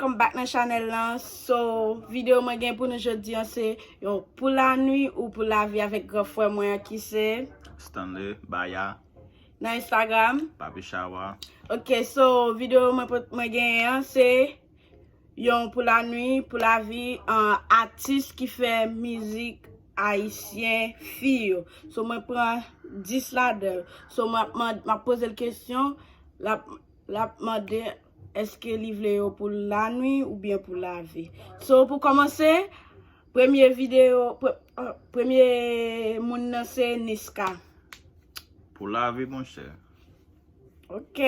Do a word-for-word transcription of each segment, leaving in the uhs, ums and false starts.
Welcome back nan chanèl lan. So, videyo mwen gen pou nou jodi an se yon pou lanwi ou pou lavi avèk gran frè mwen an ki se Stanley Baya. Nan Instagram. Papi Chawa. Ok, so, videyo mwen, pot- mwen genyen an se yon pou lanwi, pou lavi, an atis ki fè mizik ayisyen fi yo. So, mwen pran dis ladan yo. So, mwen ap mand- mwen ap poze l kesyon, l ap, l ap mande èske li vle yo pou lanwi oubyen pou lavi. So, pou kòmanse, premye videyo, pre- ah, premye moun nan se Niska. Pou lavi, monchè. Ok.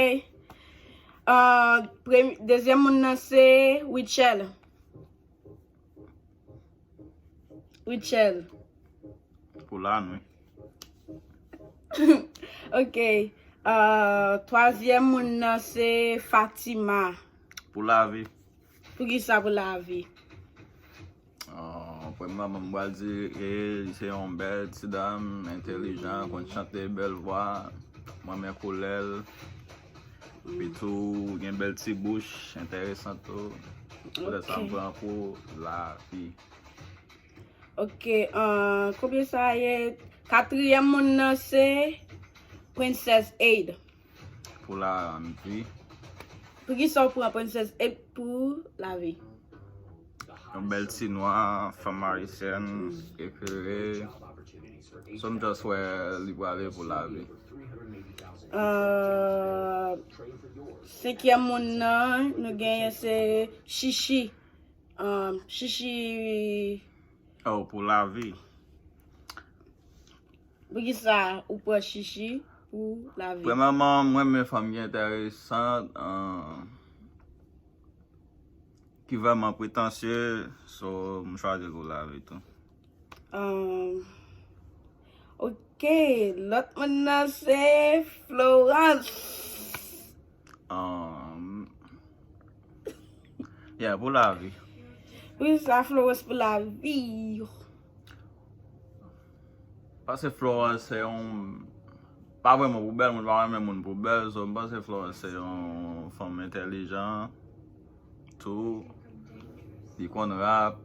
Ah, premye, dezyèm moun nan se Wichel. Wichel. Pou lanwi. Ok. Ah, twazyèm moun nan se Fatima. Pou lavi. Poukisa pou lavi? Ah, premyèman, mwen pral di e li se yon bèl ti dam, entèlijan, konn chante, bèl vwa, mwen renmen koulè l. Epi tou, gen bèl ti bouch, enteresan tou. Poutèt sa, m pran pou lavi. Ok, ah, konbyen sa ye? Katriyèm moun nan se Princess Aid. Pou lavi. Poukisa w pran Princess Aid pou lavi? Yon bèl ti nwa, fanm ayisyèn, eklere. So m just wè li prale pou lavi. Ah, senkyèm moun nan, nou genyen se Chichi. Ah, Chichi. Oh, pou lavi. Poukisa ou pran Chichi pou lavi? Premyèman, mwen renmen fanm ki enteresan, ah, ki vrèman pretansye, so m chwazi l pou lavi tou. Ah, ok, lòt moun nan se Florence. Um, yeah, pou lavi. Poukisa Florence pou lavi? Paske Florence se yon, pa vrèman pou bèl, moun pa renmen moun pou bèl, so m panse Florence se yon fanm entèlijan tou, li konn rap,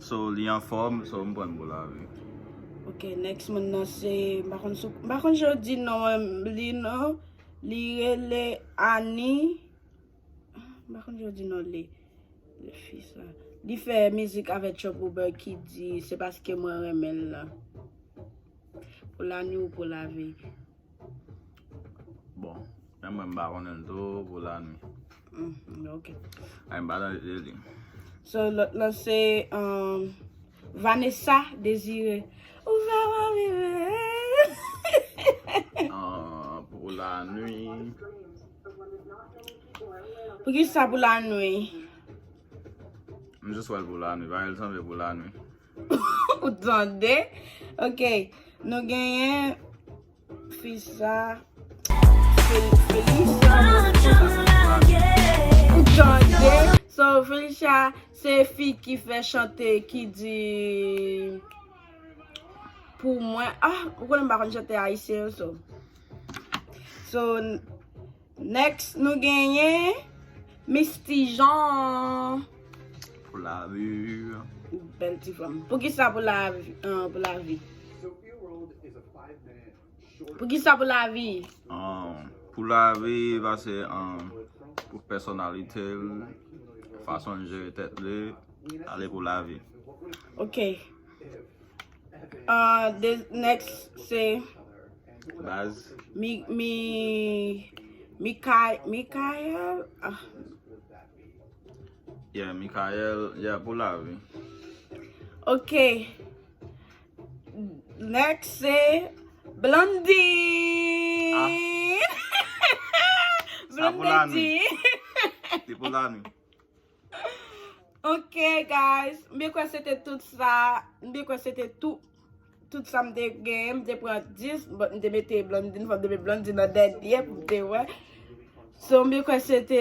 so li anfòm, so m pran l pou lavi. Ok, next moun nan se, m pa konn sou, m pa konn jan yo di non an li non, li rele Annie. M pa konn jan yo di non li. Fi sa. Li fè mizik avèk Trump Uber ki di se paske mwen renmen l la. Pou lanwi ou pou lavi? Bon, menm mwen m pa konnen l tou pou lanwi. Mm, ok. Ay, m pa tande li. So, lòt lan se um, Vanessa Désiré. Ou fè mwen vibre. Ah, pou lanwi. Poukisa pou lanwi? M jis wè l pou lanwi, pa l sanble pou lanwi. Ou tande? Ok, nou genyen fi sa. Fel- Felisa. Ou tande? So, Felisa, se fi ki fè chante, ki di pou mwen. Ah, ou konnen m pa konn chante ayisyen yo, so. So, next, nou genyen Misty Jean. Pou lavi. Bèl ti fanm. Poukisa pou lavi? Ah, pou lavi. Poukisa pou lavi? Ah, pou lavi, paske ah, pou pèsonalite l, fason l jere tèt li, ale pou lavi. Ok. Ah, the next se Baz. Mi, mi, Mika- Mikael. Ah, Yeah, Mikael, yeah, pou lavi. ok. Next se Blondine. Sa pou lanwi. Li pou lanwi. Ok, guys. M byen kwè se te tout sa. M byen kwè se te tout. Tout sa m te genyen. M te pran dis. But m te mete Blondine. Fò m te mete Blondine nan dènye pou m te wè. So, m byen kwè se te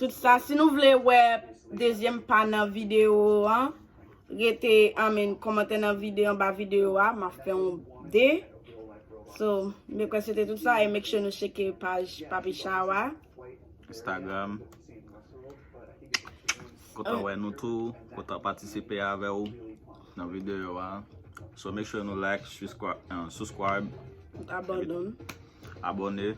tout sa. Si nou vle wè dezyèm pa nan videyo an, rete, I mean, kòmante nan videyo, anba videyo a. M ap fè yon de. So, m byen kwè se te tout sa. E make sure nou cheke paj Papi Chawa. Instagram. Kontan wè nou tou, kontan patisipe avè w nan videyo a. So make sure nou like, subscribe, uh, subscribe, Abandon. Abòne.